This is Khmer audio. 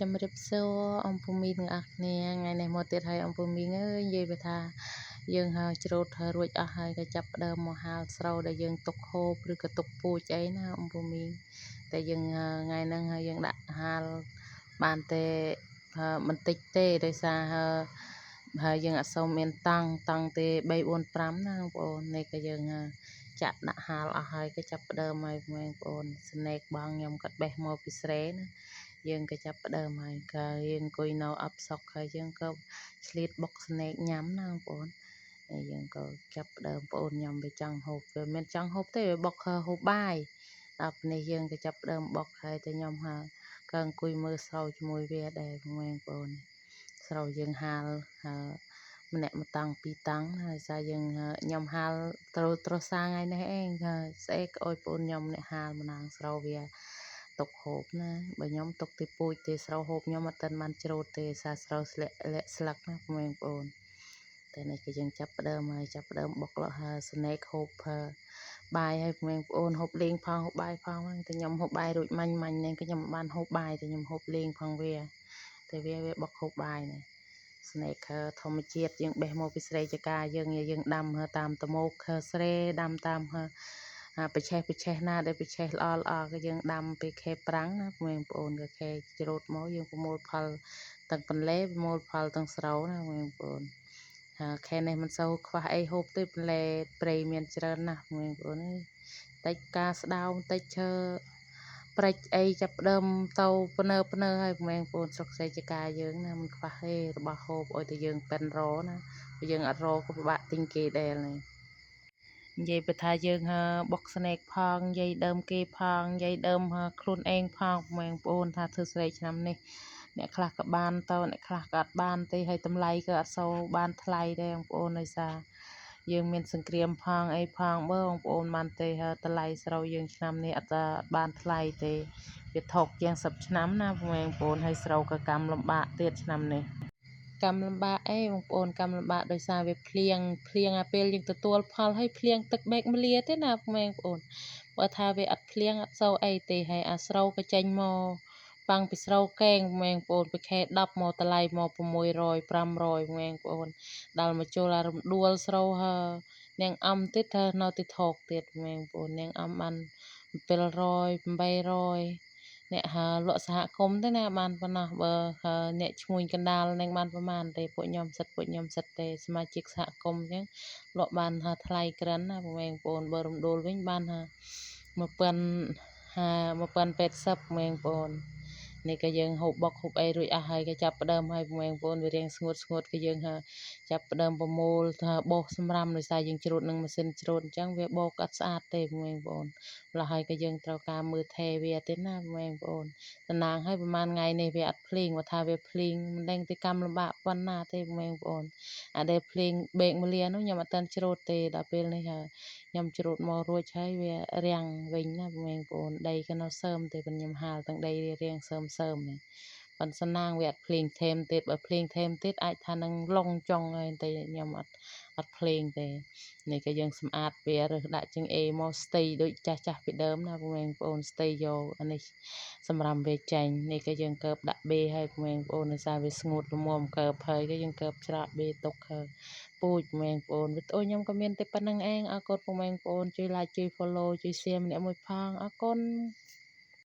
ជំរាបសួរអំពូមីទាំងអស់គ្នាថ្ងៃនេះមកទៀតហើយអំពូមីងអើយនិយាយថាយើងហើយច្រូតហើយរួចអស់ហើយក៏ចាប់ផ្ដើមមកហាលស្រូវដែលយើងទុកហូបឬក៏ទុកពូជអីណាអំពូមីងតែយើងថ្ងៃហ្នឹងហើយយើងដាក់ហាលបានតែបន្តិចទេដោយសារហើយយើងអត់សូវមានតង់តង់ទេ3 4 5ណាបងប្អូននេះក៏យើងចាក់ដាក់ហាលអស់ហើយក៏ចាប់ផ្ដើមហើយបងប្អូនស្នែកបងខ្ញុំក៏បេះមកពីស្រែណាយើងក៏ចាប់ផ្ដើមហើយក៏យើងអង្គុយនៅអបសុកហើយយើងក៏ឆ្លៀតបុកស្នែកញ៉ាំណាបងប្អូនហើយយើងក៏ចាប់ផ្ដើមបងប្អូនខ្ញុំវាចង់ហូបវាមិនចង់ហូបទេវាបុកហូបបាយដល់នេះយើងក៏ចាប់ផ្ដើមបុកហើយតែខ្ញុំហើយក៏អង្គុយមើលស្រូវជាមួយវាដែរបងប្អូនស្រូវយើងហាលម្នាក់មួយតង់ពីរតង់ហើយសារយើងខ្ញុំហាលត្រូវត្រូវសាថ្ងៃនេះឯងស្អែកឲ្យបងខ្ញុំអ្នកហាលម្ដងស្រូវវាទុកហូបណាបើខ្ញុំទុកទីពូជទេស្រូវហូបខ្ញុំអត់ទាន់បានច្រូតទេសារស្រូវស្លាក់លាក់ស្លឹកណាបងប្អូនតែនេះគឺយើងចាប់ផ្ដើមហើយចាប់ផ្ដើមបុកលក់ហើយស្នែកហូបបាយហើយបងប្អូនហូបលេងផងហូបបាយផងតែខ្ញុំហូបបាយរួចមាញ់មាញ់នេះគឺខ្ញុំមិនបានហូបបាយតែខ្ញុំហូបលេងផងវាតែវាវាបុកហូបបាយនេះស្នែកធម្មជាតិយើងបេះមកពីស្រែចកាយើងយើងដាំតាមតមោកស្រែដាំតាមប្រឆេះប្រឆេះណាដែលប្រឆេះល្អល្អក៏យើងដាំពីខេប្រាំងណាបងប្អូនក៏ខេច្រូតមកយើងប្រមូលផលទាំងបន្លែប្រមូលផលទាំងស្រូវណាបងប្អូនខែនេះមិនសូវខ្វះអីហូបទេបន្លែព្រៃមានច្រើនណាស់បងប្អូនអើយតិចការស្ដោមតិចឈើព្រិចអីចាប់ផ្ដើមទៅពនើពនើហើយបងប្អូនស្រុកស្រែចកាយើងណាមិនខ្វះទេរបស់ហូបឲ្យតែយើងប៉ិនរណាបើយើងអត់រក៏ពិបាកទិញគេដែរនេះនិយាយបើថាយើងបុកស្នែកផងនិយាយដើមគេផងនិយាយដើមខ្លួនឯងផងបងប្អូនថាធ្វើស្រែឆ្នាំនេះអ្នកខ្លះក៏បានទៅអ្នកខ្លះក៏អត់បានទេហើយតម្លៃក៏អត់សូវបានថ្លៃដែរបងប្អូនដោយសារយើងមានសង្គ្រាមផងអីផងបើបងប្អូនបានទេហើយតម្លៃស្រូវយើងឆ្នាំនេះអត់បានថ្លៃទេវាថោកជាង10ឆ្នាំណាបងប្អូនហើយស្រូវក៏កម្មលំបាកទៀតឆ្នាំនេះកម្មលំបាកអីបងប្អូនកម្មលំបាកដោយសារវាភ្លៀងភ្លៀងអាពេលយើងទទួលផលហើយភ្លៀងទឹកបែកមលាទេណាបងប្អូនបើថាវាអត់ភ្លៀងអត់សូវអីទេហើយអាស្រូវក៏ចេញមកបាំងពីស្រូវកេងបងប្អូនពីខែ10មកតម្លៃមក600 500បងប្អូនដល់មកចូលអារំដួលស្រូវហើនាងអំទៀតថានៅទីថោកទៀតបងប្អូននាងអំបាន700 800អ្នកហើលក់សហគមន៍ទេណាបានប៉ុណ្ណោះបើអ្នកឈ្មួញកណ្ដាលនឹងបានប្រហែលទេពួកខ្ញុំសិតពួកខ្ញុំសិតទេសមាជិកសហគមន៍អញ្ចឹងលក់បានថាថ្លៃក្រិនណាបងប្អូនបើរំដួលវិញបានថា1000 1080បងប្អូននេះក៏យើងហូបបុកហូបអីរួចអស់ហើយក៏ចាប់ផ្ដើមហើយបងប្អូនវារៀងស្ងួតស្ងួតក៏យើងចាប់ផ្ដើមប្រមូលថាបោសសម្រាមដោយសារយើងច្រូតនឹងម៉ាស៊ីនច្រូតអញ្ចឹងវាបោកអត់ស្អាតទេបងប្អូនម្ល៉េះហើយក៏យើងត្រូវការមើលថេវាទេណាបងប្អូនតំណាងឲ្យប្រហែលថ្ងៃនេះវាអត់ភ្លៀងបើថាវាភ្លៀងមិនដឹងទីកម្មលំបាកប៉ុណ្ណាទេបងប្អូនអាដែលភ្លៀងបេកមលានោះខ្ញុំអត់ទាន់ច្រូតទេដល់ពេលនេះហើយខ្ញុំច្រូតមករួចហើយវារាំងវិញណាបងប្អូនដីក៏នៅសើមទេប៉ុន្តែខ្ញុំហាលទាំងដីរាងសើមសើមនេះប៉ុន្តែសំណាងវាអត់ភ្លៀងថែមទៀតបើភ្លៀងថែមទៀតអាចថានឹងឡុងចុងហើយតែខ្ញុំអត់អត់ភ្លេងទេនេះក៏យើងសម្អាតវារើសដាក់ជាងអេមកស្ទីដូចចាស់ចាស់ពីដើមណាបងប្អូនស្ទីយកអានេះសម្រាប់វាចេញនេះក៏យើងកើបដាក់បេឲ្យបងប្អូនដោយសារវាស្ងួតល្មមកើបហើយក៏យើងកើបច្រកបេទុកហើយពូជបងប្អូនវីដេអូខ្ញុំក៏មានតែប៉ុណ្្នឹងឯងអរគុណបងប្អូនជួយ like ជួយ follow ជួយ share ម្នាក់មួយផងអរគុណ។